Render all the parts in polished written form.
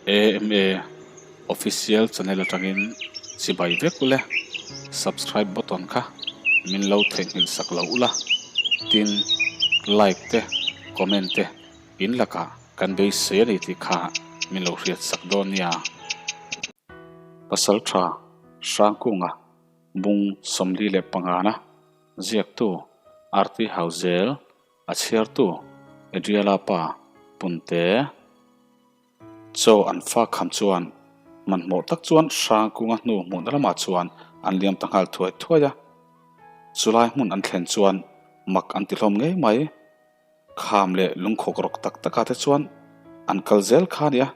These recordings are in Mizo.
AMA Official channel atangin chibai vek ule, subscribe button kha min lo theihnghilh sak lo ula, tin like te comment te in lakah kan beisei a ni tih kha min lo hriat sak dawn nia. Pasal tha Hrangkunga bung 45 na ziaktu Arti Hauzel a chhiartu Adriala pa Punte Chaw an fak kham chuan hmanhmawh tak chuan Hrangkunga hnu hmuhna lamah chuan an liam ta nghal thuai thuai a. Chulai hmun an thlen chuan mak an ti hlawm ngei mai. Kham leh lungkhawk rawk tak takah te chuan an kal zel kha a nia.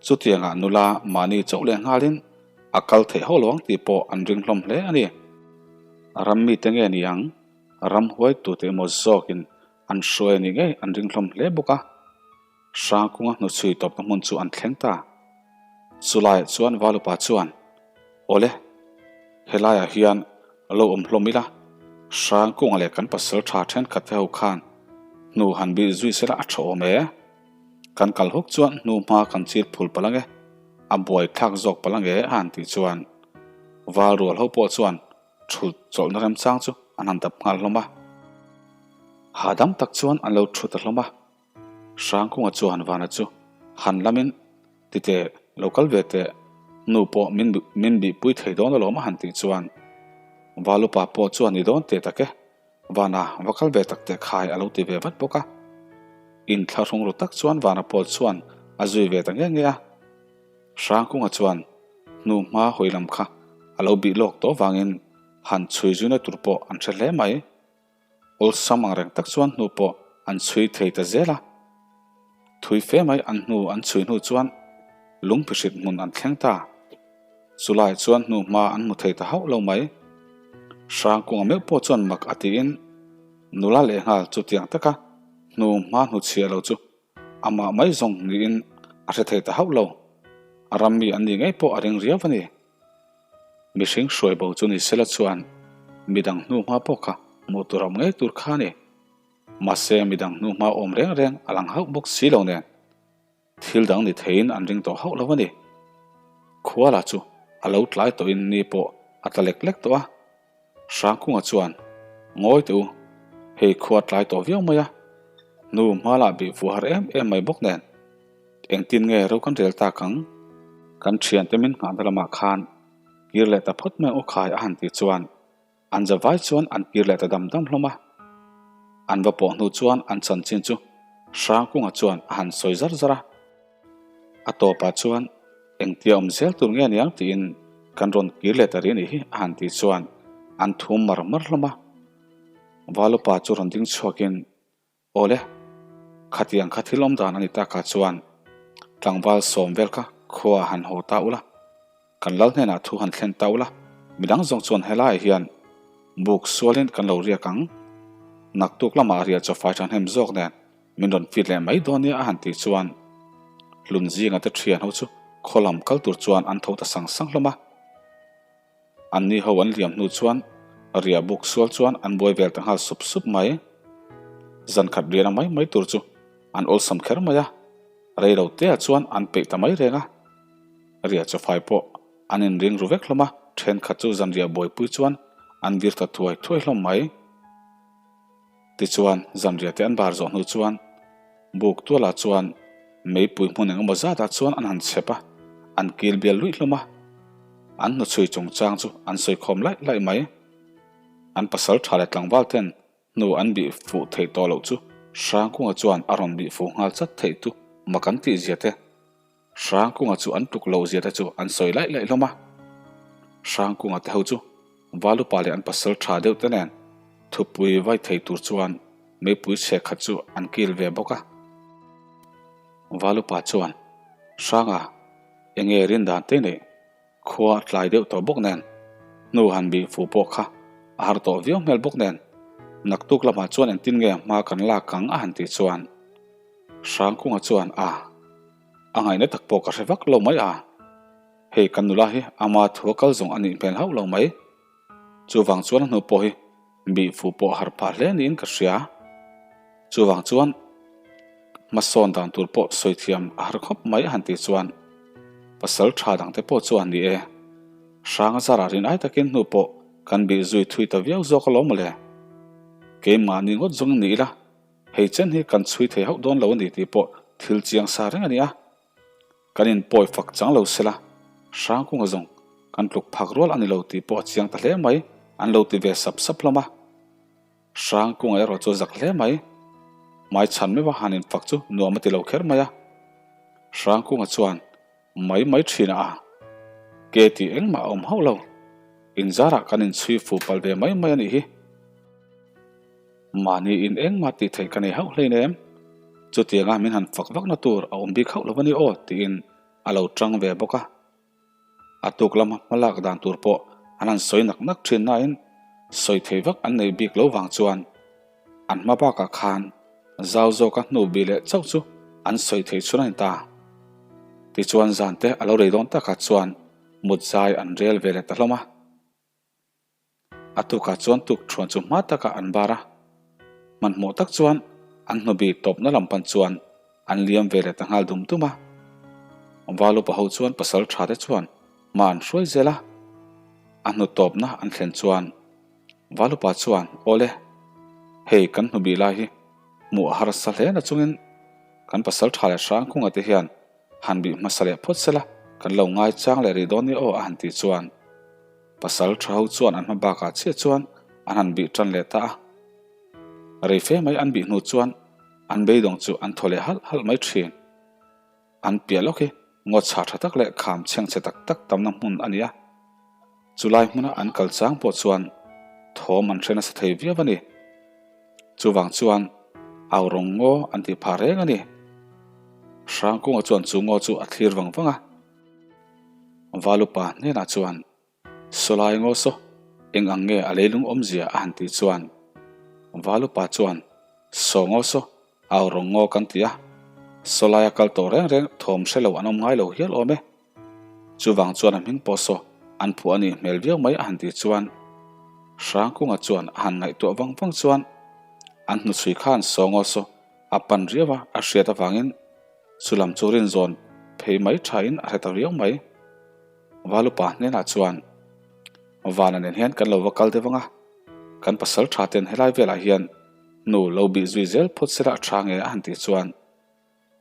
Chutiangah nula mahni chauh leh nghalin a kal theih ho lo ang tih pawh an ring hlawm hle a ni. Ram mite nge ni ang? Ram huaitute emaw zawkin an hruai a nih ngei an ring hlawm hle bawk a. Hrangkunga hnuchhui tawpna hmun chu an thleng ta. Chulaiah chuan Valupa chuan, Awle, helaiah hian lo awm hlawm ila, Hrangkunga leh kan pasal tha thenkhat te ho khan hnu han bih zui sela a tha awm e. Kan kal huk chuan hnu hma kan chil phul palh ange, a buai thlak zawk palh ange a han tih chuan Val rual ho pawh chuan thut chawlhna remchang chu an han dap nghal hlawm a. Hahdam tak chuan an lo thu ta hlawm a. Hrangkunga chuan Vana chu han lamin titeh lo kal ve teh, nu pawh min min bihpui thei dawn alawm a han tih chuan Valupa pawh chuan ni dawn teh tak e, Vana va kal ve tak teh khai a lo ti ve vat bawk a. Inthlahrung ru tak chuan Vana pawh chuan a zui ve ta nge nge a. Hrangkunga chuan hnu hma hawi lam kha a lo bih lawk tawh vangin han chhui zuina tur pawh an hre hle mai. Awlsam ang reng tak chuan hnu pawh an chhui thei ta zel a. Thui fe mai an hnu an chhui hnu chuan lungphihrit hmun an thleng ta. Chulaiah chuan hnu hma an hmu thei ta hauh lo mai. Hrangkunga meuh pawh chuan mak a tiin nula lehnghal chutiang taka hnu hma hnuchhiah lo chu amah mai zawng niin a hre thei ta hauh lo. A ram mi an nih ngei pawh a ring riau a ni. Mihring hruai bo chu ni sela chuan midang hnu hma pawh kha hmuh tur awm ngei tur kha a ni. Mahse midang hnu hma awm reng reng a lang hauh bawk si lo nen thil dang ni theiin an ring tawh hauh lo a ni. Khuala chu a lo tlai tawhin ni pawh a tla lek lek tawh a. Hrangkunga chuan, Ngawi teh u, hei khua tlai tawh viau mai a, hnu hma lah bih fuh har em em mai bawk nen, engtin nge ro kan rel tak ang? Kan thiante min nghahna lamah khan kir leh ta phawt mai aw khai a han tih chuan an za vai chuan an kir leh ta dam dam hlawm a. An va pawh hnu chuan an chanchin chu Hrangkunga chuan a han sawi zar zar a. A tawpah chuan engtia awm zel tur nge aniang tiin kan rawn kir leh ta rih anih hi a han tih chuan an thum mar mar hlawm a. Valupa chu rawn ding chhuakin Awle, khatiang kha thil awm dan a ni takah chuan tlangval sawm vel kha khua han haw ta ula, kan lal hnenah thu han thlen ta ula, midang zawng chuan helaiah hian buk sualin kan lo riak ang. Naktuk lamah riah chawfai thahnem zawk nen Min rawn fit leh mai dawn nia a han tih chuan hlun zinga te thian ho chu khaw lam kal tur chuan an tho ta sang sang hlawm a. An ni ho an liam hnu chuan riah buk sual chuan an buai vel ta nghal sup sup mai. Zan khat riahna mai mai tur chu an awlsam kher mai a, rei lo te ah chuan an peih ta mai reng a. Riah chawfai pawh an inring ru vek hlawm a, thenkhat chu zan riah buaipui chuan an vir ta thuai thuai hlawm mai. Tichuan, zanriah te an bar zawh hnu chuan buk tualah chuan meipui hmun eng emaw zatah chuan an han chhep a, an kil bial luih hlawm a. An hnuchhui chungchang chu an sawi khawm laih laih mai. An pasal tha leh tlangval ten hnu an bih fuh theih tawh loh chu Hrangkunga chuan a rawn bih fuh nghal chat theih tu mak an tih zia te Hrangkunga chu an tluk loh zia te chu an sawi laih laih hlawm a. Hrangkunga te ho chu Valupa leh an pasal tha deuh te nen thupui vai thei tur chuan meipui chhe khat chu an kil ve bawk a. Valupa chuan, Hranga, enge rin dan te nei? Khua a tlai deuh tawh bawk nen, hnu han bih fuh pawh kha a har tawh viau hmel bawk nen, naktuk lamah chuan engtin nge hma kan lak ang a han tih chuan Hrangkunga chuan, A. A ngaihna tak pawh ka hre vak lo mai a, hei kan nula hi ama thu a kal zawng a nih hmel hauh lo mai. Chuvang chuan a hnu pawh hi bih fuh pawh har phah hle niin ka hria. Chuvang chuan hmasawn dan tur pawh sawi thiam a har khawp mai a han tih chuan. Pasal tha dangte pawh chu an ni e. Hranga zarah rin ai takin hnu pawh kan bih zui thui ta viau zawk alawm mawle. Keimahni ngawt zawng ni ila, hei chen hi kan chhui thei hauh dawn lo a ni tih pawh thil chiang sa reng a ni a. Kan inpawi fak chang lo sela, Hrangkunga zawng kan tluk phak rual a ni lo tih pawh a chiang ta hle mai, an lo ti ve sap sap hlawm a. Hrangkunga erawh chu a zak hle mai. Hmai chhan meuha han infak chu nuam a ti lo kher mai a. Hrangkunga chuan mai mai thin a, Ke tih engmah a awm hauh lo. Inzarah kan inchhui fu pal ve mai mai a nih hi. Mahni in engmah tih theih ka nei hauh hlein em? Chutianga min han fak vakna tur a awm bik hauh lo a ni aw tiin a lo tang ve bawk a. A tuk lama hmalak dan tur pawh an han sawi nak nak thin nain sawi thei vak an nei bik lo vang chuan an hma bakah khan zau zawka hnu bih leh chauh chu an sawi thei chhun a ni ta. Tichuan zan te a lo rei dawn takah chuan mut zai an rel ve leh ta hlawm a. A tukah chuan tukṭhuan chu hma takah an bar a, hmanhmawh tak chuan an hnubi tawpna lam pan chuan an liam ve leh ta nghal dum dum a. Valupa ho chuan pasal tha te chuan hma an hruai zel a, a hnu tawpna an thlen chuan Valupa chuan, Awle, hei kan hnubi lai hi hmuh a harsa hle na chungin kan pasal tha leh Hrangkunga te hian han bih hmasa leh phawt sela kan lo ngaichang leh rih dawn ni aw a han tih chuan Pasal tha ho chuan an hma bakah chiah chuan an han bih tan leh ta a. Rei fe mai an bih hnu chuan an beidawng chu an thaw leh halh halh mai thin. An piah lawk hi ngaw chhah tha tak leh kham chhengchhe tak tak tamna hmun a ni a. Chulai hmuna an kal chang pawh chuan thawm an hre nasa thei viau a ni. Chuvang chuan au rawng ngaw an tih phah reng a ni. Hrangkunga chuan chu ngaw chu a thlir vang vang a. Valupa hnenah chuan, Sawlai ngaw saw, eng ang nge a leilung awmzia a han tih chuan, Valupa chuan, Saw ngaw saw, au rawng ngaw kan ti a, sawlaia kal tawh reng reng thawm hre lo an awm ngai lo hial awm e. Chuvang chuan a hming pawh saw an phuah a nih hmel viau mai a han tih chuan, Hrangkunga chuan a han ngaihtuah vang vang chuan, an hnuchhui khan saw ngaw saw a pan riau a, a hriat avangin, Chulam chu rinzawn phei mai thain a hre ta viau mai. Valupa hnenah chuan, Vana nen hian kan lo va kal deuh ang a, kan pasal tha ten helai velah hian hnu lo bih zui zel phawt sela a tha nge a han tih chuan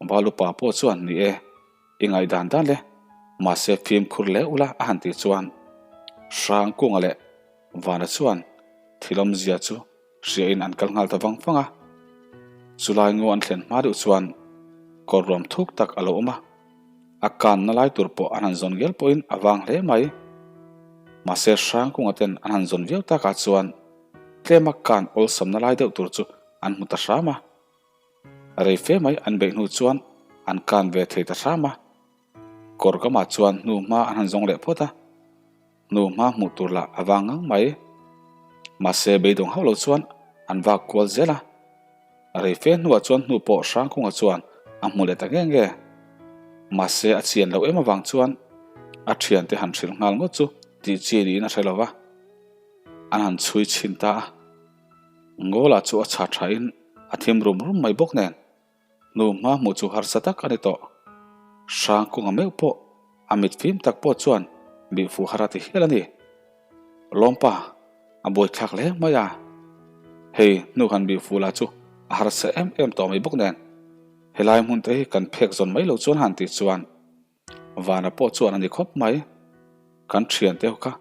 Valupa pawh chuan ni e, i ngaihdan dan le, mahse fimkhur hle ula a han tih chuan Hrangkunga leh Vana chuan thil awmzia chu Hriain an kal nghal ta vang vang a, chulai ngaw an thlen hma deuh chuan kawr ruam thuk tak a lo awm a, a kanna lai tur pawh an han zawn ngial pawhin a vang hle mai. Mahse Hrangkunga ten an han zawn viau takah chuan tlema kan awlsamna lai deuh tur chu an hmu ta hram a, rei fe mai an beih hnu chuan an kan ve thei ta hram a, kawr kamah chuan hnu hma an han zawng leh phawt a. Hnu hma hmuh tur lah a vang ngang mai. Mahse beidawng hauh lo chuan an vak kual zel a. Rei fe hnuah chuan hnu pawh Hrangkunga chuan a hmu leh ta nge nge. Mahse a chian loh em avang chuan a thiante han hrilh nghal ngawt chu tih chi niin a hre lo va. An han chhui chhin ta a. Ngawla chu a chha thain a thim rum rum mai bawk nen. Hnu hma hmuh chu harsa tak a ni tawh. Hrangkunga meuh pawh a mit fim tak pawh chuan bih fuh har a ti hial a ni. Lawmpa, a buaithlak hle mai a. Hei hnu han bih fuh lah chu a harsa em em tawh mai bawk nen. Helai hmun te hi kan phek zawn mai lo chuan han tih chuan Vana pawh chuan a ni khawp mai. Kan thiante ho kha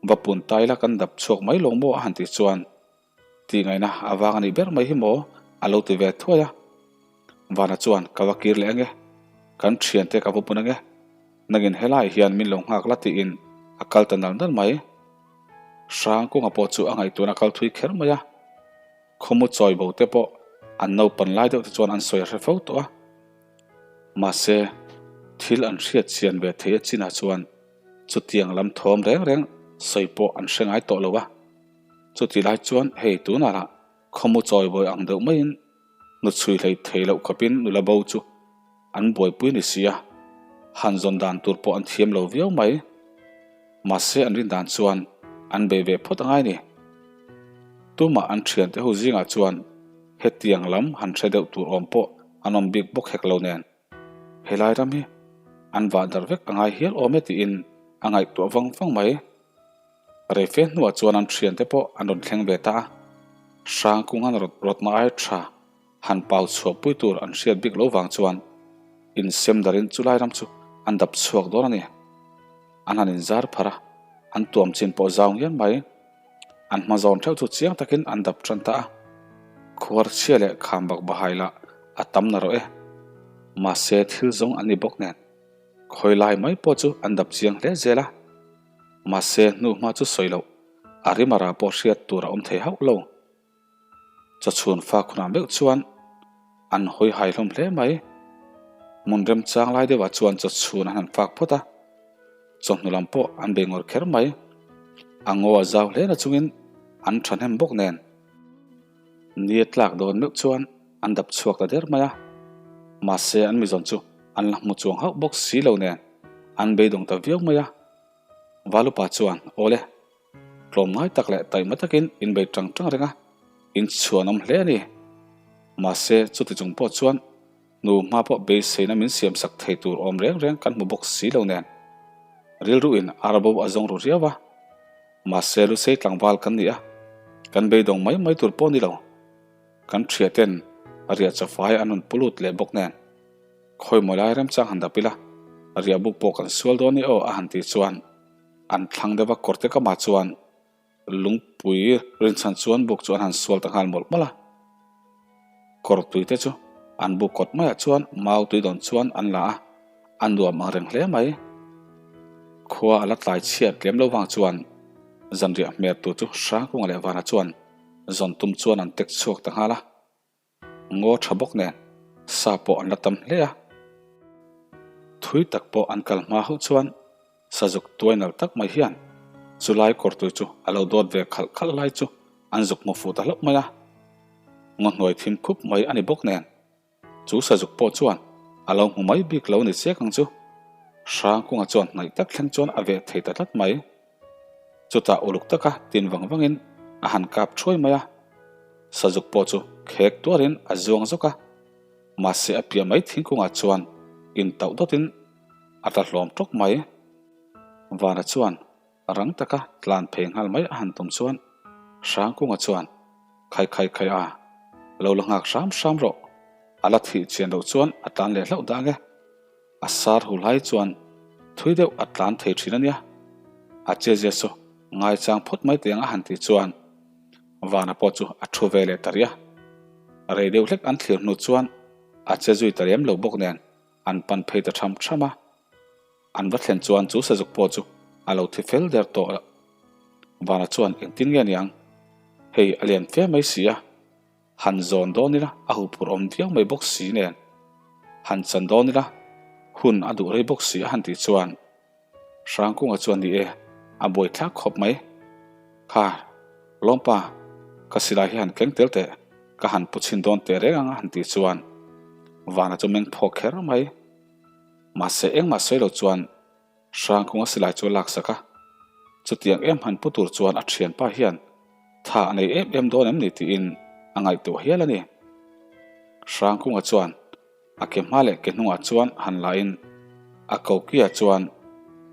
va pun ta ila kan dap chhuak mai lo maw a han tih chuan Tih ngaihna a vang a nih ber mai hi maw? a lo ti ve thuai a. Vana chuan, Ka va kir leh ange, kan thiante ka va pun ange, nangin helai hian min lo nghak la tiin a kal ta nal nal mai. Hrangkunga pawh chu a ngaihtuahna a kal thui kher mai a. Khawmu chawi bo te pawh an naupan lai deuh te chuan an sawi a hre fo tawh a. Mahse, thil an hriat chian ve thei a chinah chuan chutiang lam thawm reng reng sawi pawh an hre ngai tawh lo a. Chutih lai chuan hei tunah lah khawmu chawi bawi ang deuh maiin hnuchhui hlei thei loh khawpin nula bo chu an buaipui ni si a, han zawn dan tur pawh an thiam lo viau mai. Mahse an rin dan chuan an bei ve phawt angai ni. Tumah an thiante ho zingah chuan hetiang lam han hre deuh tur awm pawh an awm bik bawk hek lo nen. Helai ram hi. An vah dar vek a ngai hial awm e tiin a ngaihtuah vang vang mai. Reife hnuah chuan an thiante pawh an rawn thleng ve ta a, Hrangkunga'n rawtna ai tha han pau chhuahpui tur an hriat bik lo vang chuan insem darin chulai ram chu an dap chhuak dawn a ni. An han inzar pharh a, an tuam chin pawh zau ngian mai. An hma zawn theuh chu chiang takin an dap tan ta a, khuar chhia leh kham bak bahai lah a tam na rawh e. Mahse thil zawng an ni bawk nen, khawi lai mai pawh chu an dap chiang hle zel a. Mahse hnuhma chu sawi loh, a rimara pawh hriat tur a awm thei hauh lo. Chawchhun fa khunah meuh chuan an hawi hai hlawm hle mai. Hmun remchang lai deuhah chuan chawchhun an han fak phawt a, chawhnu lam pawh an bei ngawr kher mai. A ngaw a zau hle na chungin an thahnem bawk nen ni a tlak dawn meuh chuan an dap chhuak ta der mai a. Mahse an mizawn chu an la hmu chuang hauh bawk si lo nen an beidawng ta viau mai a. Valupa chuan, Awle, Tlawmngai tak leh taima takin in bei tang tang reng a, in chhuanawm hle a ni. Mahse, chuti chung pawh chuan nu hma pawh beiseina min siamsak thei tur awm reng reng kan hmu bawk si lo nen. Rilruin arbo a zawng ru riau a. Mahse, Lusei tlangval kan ni a, kan beidawng mai mai tur pawh ni lo. Kan thiaten riah chawfai an rawn pu lut leh bawk nen. Khawimaw lai remchang han dap ila, riah buk pawh kan sual dawn i aw a han tih chuan An thlang deuh a kawrte kamah chuan lungpui rinchhan chuan buk chu an han sual ta nghal mawlh mawlh a. Kawr tui te chu an buk kawt maiah chuan mau tui dawn chuan an la a, a nuam ang reng hle mai. Khua a la tlai chhiat lem lo vang chuan zanriah hmer tur chu Hrangkunga leh Vana chuan zawn tum chuan an tek chhuak ta nghal a. Ngaw tha bawk nen sa pawh an la tam hle a, thui tak pawh an kal hma hauh chuan sazuk tuai nalh tak mai hian chulai kawrtui chu a lo dawt ve khalh khalh lai chu an zuk hmu fuh ta hlauh mai a. Ngaw hnuai thim khup mai a ni bawk nen chu sazuk pawh chuan a lo hmu mai bik lo ni chiak ang chu. Hrangkunga chuan hnaih tak thleng chuan a veh thei ta tlat mai. Chutah uluk taka tin vang vangin a han kap thuai mai a, sazuk pawh chu khek tuarin a zuang zawk a, mahse a piah mai thingkungah chuan intauh dawtin a tla hlawm tawk mai. Vana chuan rang taka tlan phei nghal mai a han tum chuan Hrangkunga chuan Khai khai khai a, lo la nghak hram hram rawh, a la thih chian loh chuan a tlan leh hlauh dah ang e. A sar hu lai chuan thui deuh a tlan thei thin a nia. A chezia chu ngaichang phawt mai teh ang a han tih chuan Vana pawh chu a thu ve leh ta rih a. Rei deuh hlek an thlir hnu chuan a che zui ta lem lo bawk nen an pan phei ta tham tham a. An va thlen chuan chu sazuk pawh chu a lo thi fel der tawh. Vana chuan engtin nge niang? Hei a lian fe mai si a. Han zawn dawn ila a huphurh awm viau mai bawk si nen, han chan dawn ila hun a duh rei bawk si a han tih chuan Hrangkunga chuan ni e, a buai thlak khawp mai. Kha, Lawmpa, ka silai hi han keng tel teh, ka han pu chhin dawn teh reng ang a han tih chuan Vana chu meng phawk kher mai. Mahse engmah sawi lo chuan Hrangkunga silai chu a laksak a, chutiang em han pu tur chuan a thianpa hian tha a nei em em dawn em ni tiin a ngaihtuah hial a ni. Hrangkunga chuan a ke hma leh ke hnungah chuan han la in a kokia chuan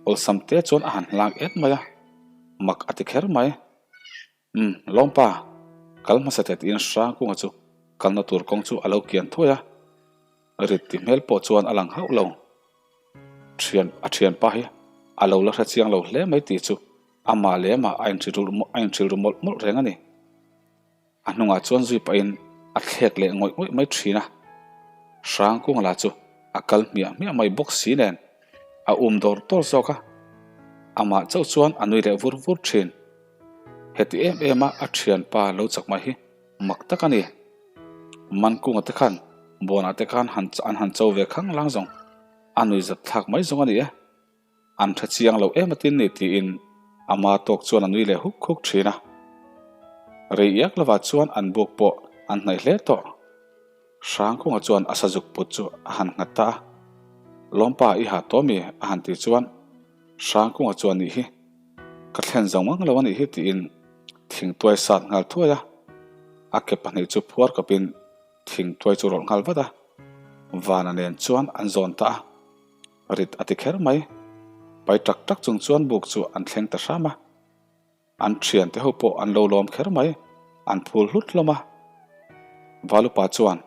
awlsam te chuan a han hlang et mai a, mak a ti kher mai. Umm, Lawmpa, kal hmasa teh tiin Hrangkunga chu kalna tur kawng chu a lo kian thuai a, rit ti hmel pawh chuan a lang hauh lo. Thian, a thianpa hi a lo la hre chiang lo hle mai tih chu amah leh amah a a inhrilh ru mawlh mawlh reng a ni. A hnungah chuan zui pahin a thlek leh ngawih ngawih mai thin a. Hrangkunga lah chu a kal hmiah hmiah mai bawk si nen a um dawr dawr zawk a, amah chauh chuan a nui leh vur vur thin. Heti em em a a thianpa lo chak mai hi mak tak a ni. Mankunga te khan Buanah te khan han an han cho ve khang lang zawng a nui zat thlak mai zawng a ni e. An tha chiang lo em atin ni tiin ama tawk chuan a nui leh huk huk thin a. Rei iak lovah chuan an buk pawh an hnaih hle tawh. Hrangkunga chuan a sazuk put chu a han nghat ta a. Lawmpa i ha tawh mi a han tih chuan Hrangkunga chuan nih hi ka thlen zo ngang lo a nih hi tiin thingtuai sat nghal thuai a. A ke pahnih chu phuar kawpin thingtuai chu rawlh nghal vat a. Vana nen chuan an zawn ta a. Rit a ti kher mai. Pai tak tak chung chuan buk chu an thleng ta hram a. An thiante ho pawh an lo lawm kher mai, an phul hlut hlawm a. Valupa chuan,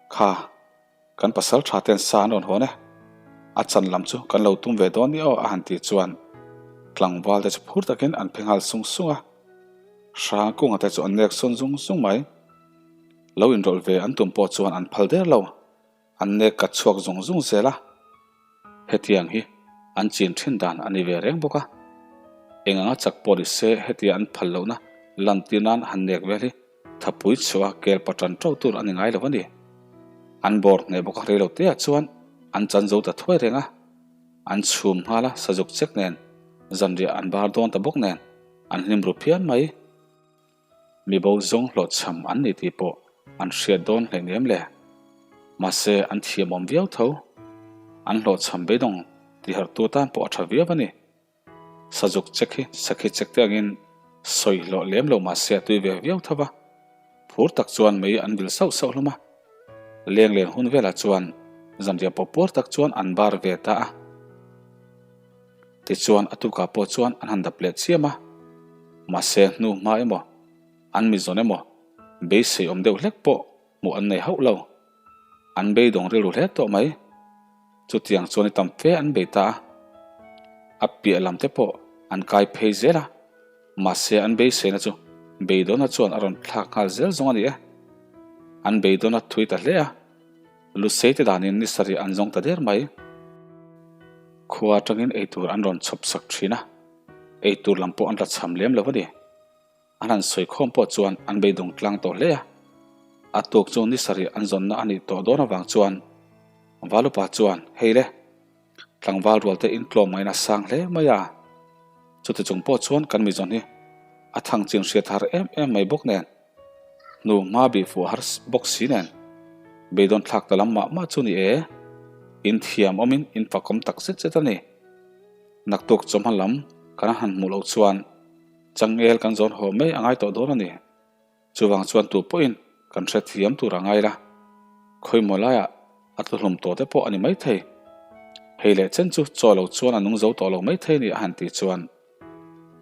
Kha, kan pasal tha ten sa an rawn hawn e. A chan lam chu kan lo tum ve dawn ni aw a han ti chuan tlangval te chu phur takin an phe nghal sung sung a. Hrangkunga te chu an nek sawn zung zung mai. Lo inrawlh ve an tum pawh chuan an phal der lo. An nek kat chhuak zung zung zel a, hetiang hi an chin thin dan a ni ve reng bawk a. Eng anga chak pawh ni se hetia an phal lohna lantir nan han nek vel hi thapui chhuah a kel patan to tur a ni ngai lo a ni. An bawr hneh bawk a rei lo te ah chuan an chan zo ta thuai reng a, an chhum nghal a sazuk chek nen zanriah an bar dawn ta bawk nen an hlim ru phian mai. Mi bo zawng hlawhchham an ni tih pawh an hriat dawn hleinem le. Mahse an thiamawm viau tho. An hlawhchham beidawng tiharhtu tan pawh a tha viau a ni. Sazuk chek hi sakhi chek te angin sawi hlawh lem lo mahse a tui ve viau tho va. Phur tak chuan mei an vil sauh sauh hlawm a. Lenglen hun velah chuan zanriah pawh puar tak chuan an bar ve ta a. Tichuan a tukah pawh chuan an han dap leh chiam a, mahse hnu hma emaw, an mi zawn emaw, beisei awm deuh hlek pawh hmuh an nei hauh lo. An beidawng rilru hle tawh mai. Chutiang chuan i tam fe an bei ta a, a piah lam te pawh an kai phei zel a, mahse an beiseina chu beidawna chuan a rawn thlak nghal zel zawng a ni e. An beidawna thui ta hle a. Lusei te danin ni sarih an zawng ta der mai. Khua atangin eitur an rawn chhawp sak thin a, eitur lam pawh an la cham lem lo a ni. An han sawi khawm pawh chuan an beidawng tlang tawh hle a. A tuk chu ni sarih an zawnna a nih tawh dawn avang chuan Valupa chuan, Hei le, tlangval rual te in tlawm ngaihna sang hle mai a. Chuti chung pawh chuan kan mi zawn hi a thang chin hriat har em em mai bawk nen. Hnu hma bih fuh har bawk si nen beidawn thlak ta lam mah mah chu ni e, in thiam awmin in fakawm tak zet zet a ni. Naktuk chawhma lam kan han hmuh loh chuan changel kan zawn haw mai a ngai tawh dawn a ni. Chuvang chuan tu pawhin kan hrethiam tur a ngai la, khawimaw laiah A tlu hlum tawh te pawh a ni maithei. Hei leh chen chu chaw lo chuan a nung zo tawh lo maithei ni a han tih chuan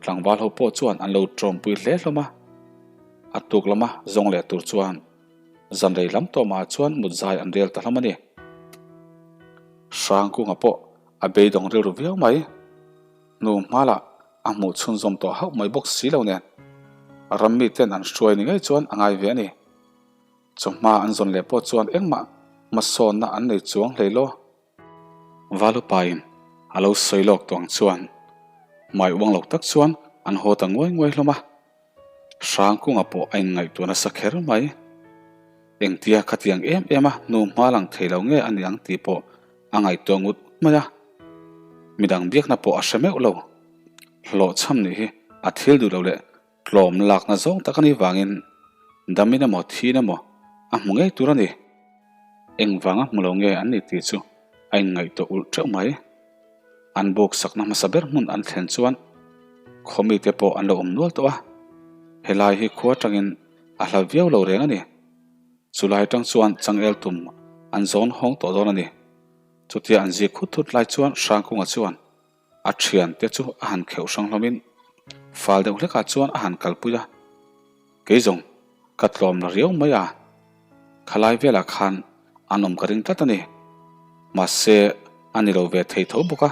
tlangval ho pawh chuan an lo tawmpui hle hlawm a. A tuk lama zawng leh tur chuan zan rei lam tawh mahah chuan mut zai an rel ta hlawm a ni. Hrangkunga pawh a beidawng rilru viau mai. Hnu hmalah a hmuh chhunzawm tawh hauh mai bawk si lo nen ram miten an hruai ni ngei chuan a ngai ve a ni. Chawhma an zawn leh pawh chuan engmah hmasawnna an nei chuang hlei lo. Valupain a lo sawi lawk tawh ang chuan hmai uang lo tak chuan an haw ta nguai nguai hlawm a. Hrangkunga pawh a inngaihtuah nasa kher mai. Engtia khatiang em em a hnu hma lang thei lo nge a ni ang tih pawh a ngaihtuah ngut ngut mai a. Midang biakna pawh a hre meuh lo. Hlawhchham nih hi a thil duh lo leh Tlawm lakna zawng tak a nih vangin damin emaw thin emaw a hmu ngei tur a ni. Engvanga hmu lo nge an ni tih chu a inngaihtuah ulh teuh mai. An buk sakna hmasa ber hmun an thlen chuan khaw mite pawh an lo awm nual tawh a, helai hi khua atangin a hla viau lo reng a ni. Chulai atang chuan changel tum an zawn hawng tawh dawn a ni. Chutia an zik khut thut lai chuan Hrangkunga chuan A thiante chu a han kheuh hrang hlawmin fal deuh hlekah chuan a han kalpui a, Kei zawng ka tlawm la riau mai a, khalai velah khan an awm ka ring tlat a ni. Mahse a ni lo ve thei tho bawk a,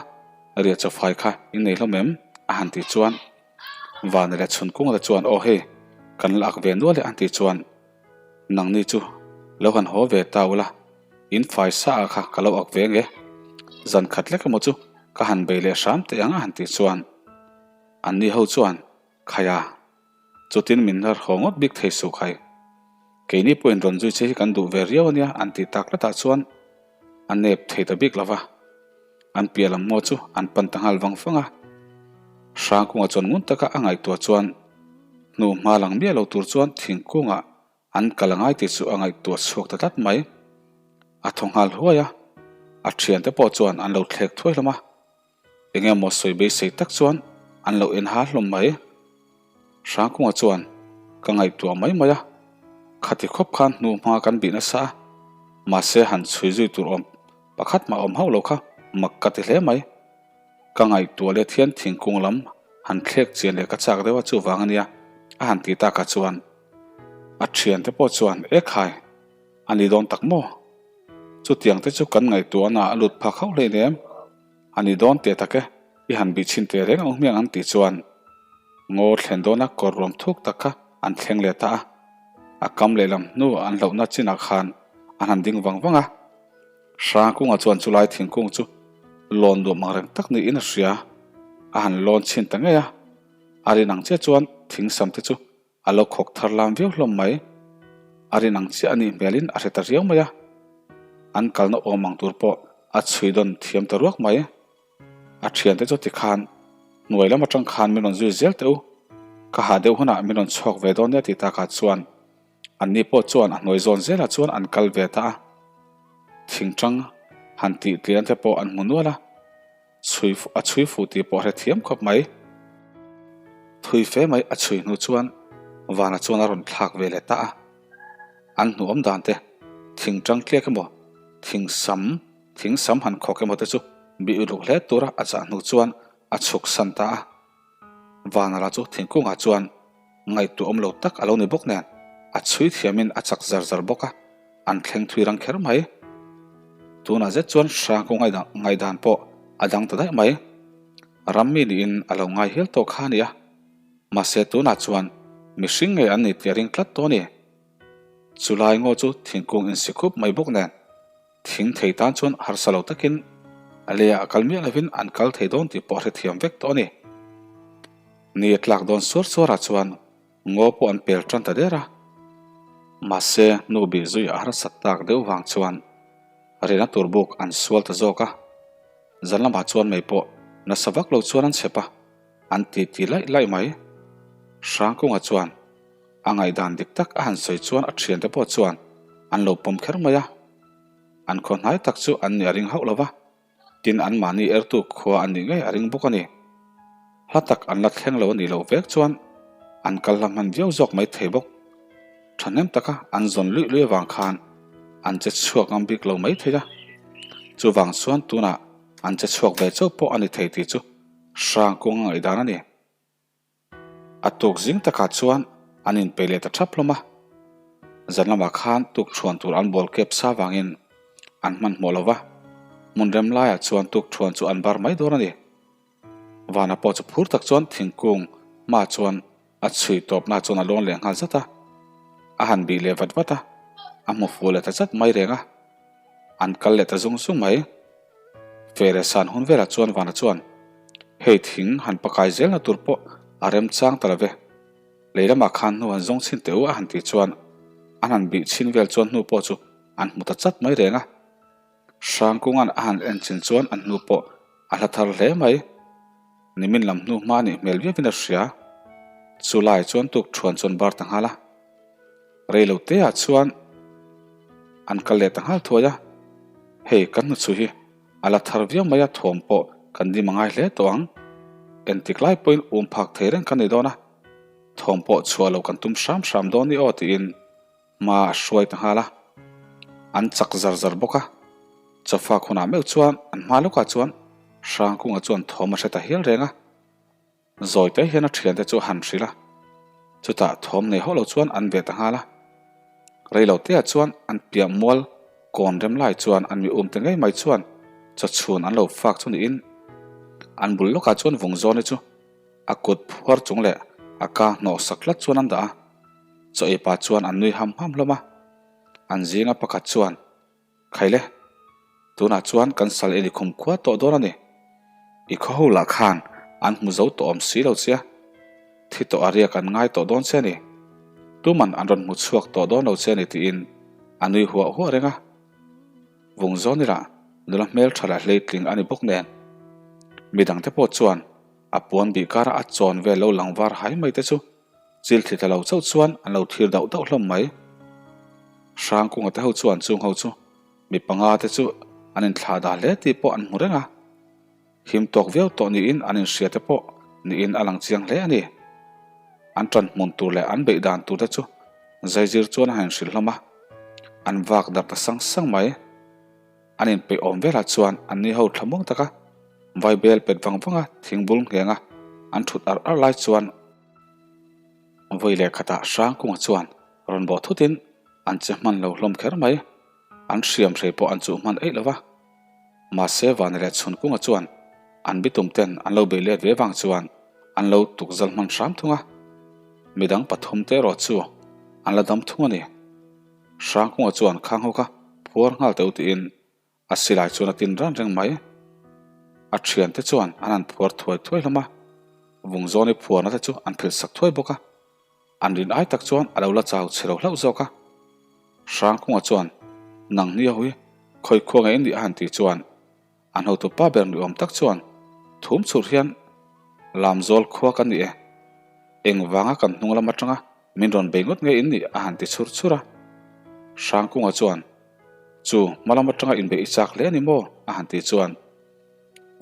riah chawfai kha in nei hlawm em? a han tih chuan Vana leh Chhunkunga te chuan aw hei kan la ak ve nual e an tih chuan Nangni chu lo han haw ve ta ula, in fai sa ah kha ka lo ak ve nge, zan khat lek emaw chu ka han bei leh hram teh ang a han tih chuan anni ho chuan Khaia, chutin min lar haw ngawt bik thei suh khai, keini pawhin rawn zui che hi kan duh ve riau ania an tih tak latah chuan a nep thei ta bik lova, an piah lam ngaw chu an pan ta nghal vang vang a. Hrangkunga chuan ngun taka a ngaihtuah chuan hnu hma lang miah lo tur chuan thingkungah an kal a ngai tih chu a ngaihtuah chhuak ta tlat mai. A thaw nghal huai a, a thiante pawh chuan an lo thlek thuai hlawm a. Eng emaw sawi beisei tak chuan an lo en ha hlawm mai. Hrangkunga chuan ka ngaihtuah mai mai a, khati khawp khan hnu hma kan bih nasa a, mahse han chhui zui tur awm pakhat mah awm hauh lo kha. Mak ka ti hle mai. Ka ngaihtuah let hian thingkung lam han thlek chian leh ka chak deuh a chuvang a nia a han ti takah chuan a thiante pawh chuan E khai, a ni dawn tak maw? Chutiang te chu kan ngaihtuahna a lut phak hauh hleinem. A ni dawn teh tak e, i han bih chhin teh reng ang hmiang an tih chuan ngaw thlen dawna kawr ruam thuk tak kha an thleng leh ta a. A kam lehlam hnu an hlauhna chinah khan an han ding vang vang a. Hrangkunga chuan chulai thingkung chu lawn nuam ang reng tak niin a hria. A han lawn chhin ta ngei a, a rin ang chiah chuan thing sam te chu a lo khawk thar lam viau hlawm mai. A rin ang chiah a nih hmelin a hre ta riau mai a, an kalna awm ang tur pawh a chhui dawn thiam ta ruak mai. A thiante chu tikhan hnuai lam atang khan min rawn zui zel teh u, ka hah deuh hunah min rawn chhuak ve dawn nia tih takah chuan Anni pawh chuan a hnuai zawn zelah chuan an kal ve ta a, thingtang han tih tlian te pawh an hmu nual a, chhui a chhui fuh tih pawh a hrethiam khawp mai. Thui fe mai a chhui hnu chuan vana chuan a rawn thlak ve leh ta a, an hnuawm dan te thingtang tliak emaw thingsam thingsam han khawk emaw te chu bih uluk hle tura a chah hnu chuan a chhuk san ta a. Vanara chu thingkungah chuan ngaihtuah awm lo tak a lo ni bawk nen, a chhui thiamin a chak zar zar bawk a, an thleng thui rang kher mai. Tunah zet chuan Hrangkung ngaihdan pawh a dang ta daih mai. Rammi niin a lo ngai hial tawh kha a ni a, mahse tunah chuan mihring ngei an ni tih a ring tlat tawh a ni. Chulai ngaw chu thingkung insi khup mai bawk nen, Thing thei tan chuan harsa lo takin a leiah a kal miah lovin an kal thei dawn tih pawh a hrethiam vek tawh a ni. Ni a tlak dawn suar suarah chuan ngaw pawh an pel tan ta der a. Mahse, hnu bih zui a harsat tak deuh vang chuan rina tur buk an sual ta zawk a. Zan lamah chuan mei pawh nasa vak lo chuan an chhep a, an titi laih laih mai. Hrangkunga chuan A ngaihdan dik tak a han sawi chuan a thiante pawh chuan an lo pawm kher mai a. An khaw hnai tak chu an nih a ring hauh lo va, tin anmahni ertu khua an nih ngei a ring bawk a ni. Hla tak an la thleng lo a nih loh vek chuan an kal hla hman viau zawk mai thei bawk. Thahnem taka an zawn luih luih avang khan an che chhuak ngam bik lo mai thei a. Chuvang chuan tunah an che chhuak ve chauh pawh a ni thei tih chu Hrangkunga ngaihdan a ni. A tuk zing takah chuan an inpeih leh ta thap hlawm a, zan lamah khan tuk thuan tur an bawl kep sa vangin an hmanhmawh lo va, hmun rem laiah chuan tuk thuan chu an bar mai dawn a ni. Vana pawh chu phur tak chuan thingkung hma chuan a chhui tawpna chuan a lawn leh nghal zat a, a han bih leh vat vat a, a hmu fuh leh ta zat mai reng a. An kal leh ta zung zung mai. Fe leh san hun velah chuan Vana chuan, Hei thing han pakai zelna tur pawh a remchang ta lo ve. Lei lamah khan hnu han zawng chhin teh u a han tih chuan an han bih chhin vel chuan hnu pawh chu an hmu ta chat mai reng a. Hrangkunga'n a han en chin chuan an hnu pawh a hla thar hle mai. Nimin lam hnu hma nih hmel viauin a hria. Chu lai chuan tuk thuan chuan bar ta nghal a. Rei lo te ah chuan an kal leh ta nghal thuai a, hei kan hnuchhui hi a la thar viau mai a, thuam pawh kan dim a ngai hle tawh ang. Entik lai pawhin um phak thei reng kan ni dawn a, thuam pawh chhuah lo kan tum hram hram dawn ni aw tiin hma a hruai ta nghal a. An chak zar zar bawk a, chawfak hunah meuh chuan an hma lawkah chuan Hrangkunga chuan thawm a hre ta hial reng a. Zawi te hian a thiante chu a han hrilh a, chutah thawm nei hauh lo chuan an ve ta nghal a. Rei lo teah chuan an piah mual kawn rem lai chuan an mi um te ngei mai chuan chawchhun an lo fak chu niin an bul lawkah chuan vung zawni chu a kut phuar chung leh a ka hnawh sak tlat chuan an dah a, chaw ei pah chuan an nui ham ham hlawm a. An zinga pakhat chuan. Khaile, tunah chuan kan sal en i khum khua tawh dawn a ni. I khaw ho lah khan an hmu zo tawh awm si lo che. Thi tawh a riak an ngai tawh dawn che a ni. Tuman an rawn hmu chhuak tawh dawn lo che a ni tiin a nui huah huah reng a. Vung zawn ila nula hmel tha leh hleitling a ni bawk nen. Midangte pawh chuan a puan bih kara a chawn vel lo lang var hai mai te chu Chil thli ta lo chauh chuan an lo thlir dauh dauh hlawm mai. Hrangkunga te ho chuan chung ho chu mi panga te chu an inthlah dah hle tih pawh an hmu reng a. Him tawk viau tawh niin an inhria te pawh niin a lang chiang hle a ni. An ṭan hmun tur leh an beih dan tur te chu zaizir chuan a han inhrilh hlawm a, an vak darh ta sang sang mai. An inpeih awm velah chuan anni ho thlamuang taka vaibel pet vang vanga thingbul nghenga an thut ar ar lai chuan vawi leh khatah Hrangkunga chuan rawn bawh thutin an che hman lo hlawm kher mai. An hriam hrei pawh an chuh hman eih lo va. Mahse Vana leh Chhunkunga chuan an bitum ten an lo bei let ve vang chuan an lo tukzal hman hram thung a. Midang pathum te erawh chu an la dam thung a ni. Hrangkunga chuan khang ho kha phuar nghal teuh tiin a silai chuan a tin ran reng mai. A thiante chuan an han phuar thuai thuai hlawm a, Vungzawni phuarna te chu an phil sak thuai bawk a. An rin ai tak chuan a lo la chau chhe lo hlauh zawk a. Hrangkunga chuan, Nang ni ho hi khawi khua ngei nih a han tih chuan an hotu pa ber ni awm tak chuan thum chhur hian Lamzawl khua ka ni e, engvanga kan hnung lam atanga min rawn bei ngawt nge in nih a han ti chhur chhur a. Hrangkunga chuan, Chu hma lam atanga inbeih i chak hle a ni maw? a han tih chuan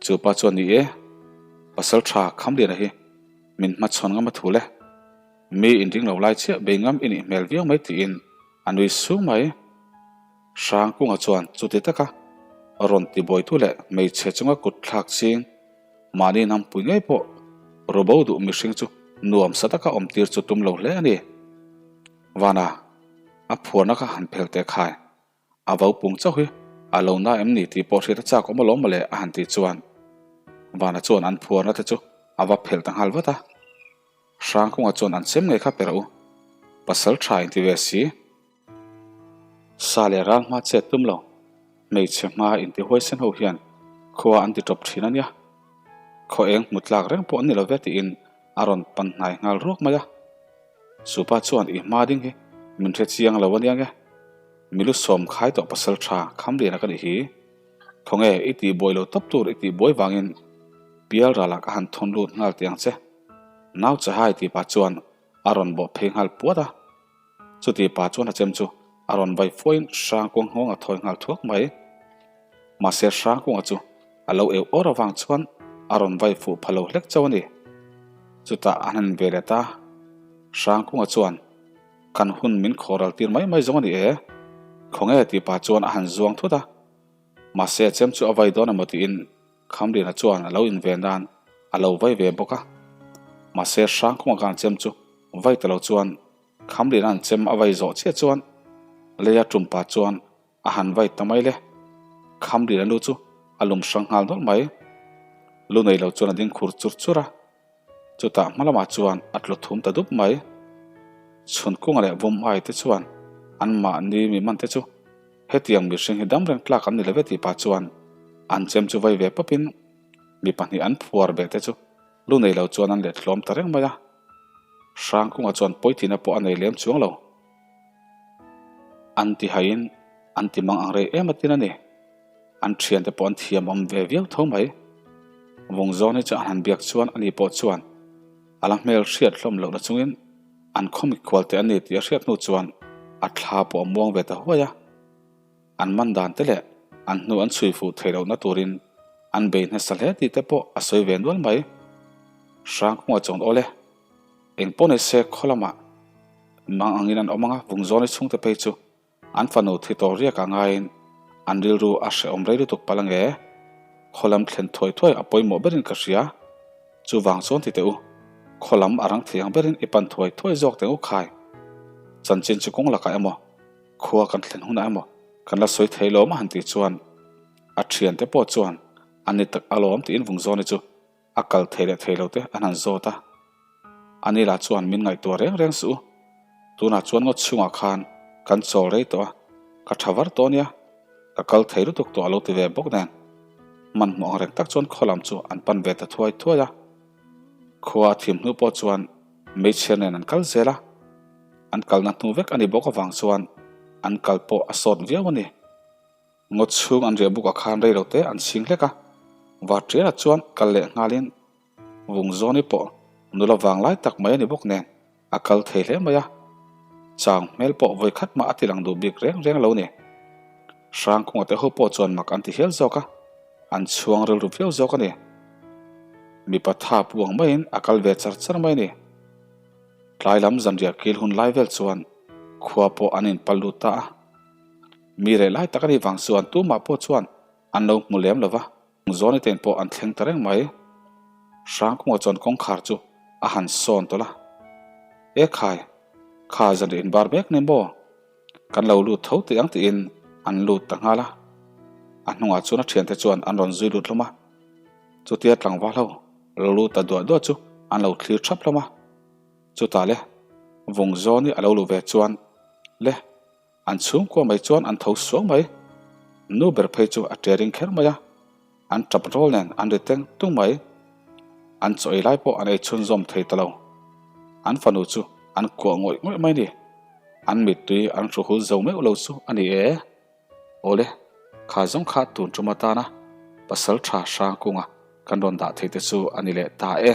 chu pa chuan, Ni e, pasal tha Khamliana hi min hmachhawn ngam a thu le. Mi inring lo lai chiah bei ngam i nih hmel viau mai tiin a nui sung mai. Hrangkunga chuan chuti taka rawn tibuaitu leh hmeichhe chunga kut thlak ching mahni hnampui ngei pawh rubo duh mihring chu nuam sa taka awm tir chu tum lo hle a ni. Vana, a phuarna kha han phel teh khai. A vo pung chauh hi a lo na em ni tih pawh hriat a chak awm alawm mawle a han tih chuan Vana chuan an phuarna te chu a va phelh ta nghal vat a. Hrangkunga chuan an chem ngei kha per u. Pasal tha inti ve si. Sa leh ral hma chet tum lo. Hmeichhe hma inti huaisen ho hian khua an ti tawp thin a nia. Khaw eng hmu tlak reng pawh an ni lo ve tiin a rawn pan hnai nghal ruak mai a. Supa chuan i hma ding hi min hre chiang lo a nia nge? Milu sawm khai tawh pasal tha Khamliana ka nih hi. Khawnge i tih buai lo tawp tur i tih buai vangin pial ralah ka han thawn lut nghal tih ang che. Nau Chahai tih pah chuan a rawn bawh phei nghal puat a. Chuti pa chuan a chem chu a rawn vai fuain Hrangkuang nghawng a thawi nghal thuak mai. Mahse Hrangkunga chu a lo eu awr avang chuan a rawn vai fuh pha lo hlek chauh a ni. Chutah an han ve leh ta. Hrangkunga chuan, Kan hun min khawral tir mai mai zawng a ni e. Khawnge tih pa chuan a han zuang thut a. Mahse a chem chu a vai dawn emaw tiin Khamliana chuan a lo inven nan a lo vai ve bawk a. Mahse Hrangkunga khan chem chu vai ta lo chuan Khamliana'n chem a vai zawh chiah chuan leia tumpa chuan a han vai ta mai le. Khamliana lu chu a lum hrang nghal nawlh mai. Lu nei lo chuan a ding khur chur chur a. Chutah hma lamah chuan a tlu thum ta dup mai. Chhunkunga leh Vawmhai te chuan anmahni mi man te chu hetiang mihring hi dam reng tlak an ni lo ve tih pah chuan an chem chu vai ve pawpin mi pahnih an phuar beh te chu lu nei lo chuan an let hlawm ta reng mai a. Hrangkunga chuan pawithina pawh a nei lem chuang lo. An ti haiin an ti mang ang rei em atin a ni. An thiante pawh an thiam awm ve viau tho mai. Vungzawn hi chu an han biak chuan ani pawh chuan a la hmel hriat hlawm lohna chungin an khaw mikhual te a ni tih a hriat hnu chuan a thla pawh a muang ve ta huai a. An man dan te leh an hnu an chhui fuh theih lohna turin an bei hnasa hle tih te pawh a sawi ve nual mai. Hrangkunga chuan awle eng pawh ni se khaw lamah mang angin an awm ang a, Vungzawni chhungte phei chu An fanu thi tawh riak a ngaiin an rilru a hrehawm rei lutuk palh ange. Khaw lam thlen thuai thuai a pawimawh berin ka hria. Chuvang chuan ti teh u, khaw lam a rang thei ang berin i pan thuai thuai zawk teh u khai. Chanchin chu kawng lakah emaw, khua kan thlen hunah emaw kan la sawi thei lawm a han tih chuan a thiante pawh chuan a ni tak alawm tiin Vungzawni chu A kal thei leh thei lo te an han zawt a. Ani lah chuan min ngaihtuah reng reng suh u. Tunah chuan ngaw chhungah khan kan chawl rei tawh a, ka tha var tawh ania, ka kal thei lutuk tawh a lo ti ve bawk nen. Hmanhmawh ang reng tak chuan khaw lam chu an pan ve ta thuai thuai a. Khua a thim hnu pawh chuan meichher nen an kal zel a. An kalna hnu vek a ni bawk avang chuan an kal pawh a sawt viau a ni. Ngaw chhung an riah bukah khan rei lo te an chhing hlek a, Varṭiala chuan kal leh nghalin Vungzawni pawh nula vang lai tak mai a ni bawk nen a kal thei hle mai a, chang hmel pawh vawi khat mah a ti lang duh bik reng reng lo ni. Hrangkunga te ho pawh chuan mak an ti hial zawk a, an chhuang rilru viau zawk a ni. Mipa tha pu ang maiin a kal ve char char mai a ni. Tlai lam zanriah kil hun lai vel chuan khua pawh an inpal lut ta a. Mi reh lai tak a nih vang chuan tumah pawh chuan an lo hmu lem lo va, Zawni ten pawh an thleng ta reng mai. Hrangkunga chuan kawngkhar chu a han sawn tawlh a, E khai, kha zanriah inbar mek ni maw? Kan lo lut tho teh ang tiin an lut ta nghal a. A hnungah chuan a thiante chuan an rawn zui lut hlawm a. Chutia tlangval ho lo lut ta duah duah chu an lo thlir thap hlawm a. Chutah le, Vungzawni a lo luh ve chuan le, An chhungkua mai chuan an tho suau mai. Nu ber phei chu a ṭe ring kher mai a, an ṭap rawl nen an ri teng tung mai. An chaw ei lai pawh an ei chhunzawm thei ta lo. An fanu chu an kuah ngawih ngawih mai ni. An mittui an hru hul zo meuh lo chu a ni e. Awle, kha zawng kha tun ṭum atana pasal ṭha Hrangkunga kan rawn dah thei te chu a ni leh ta e.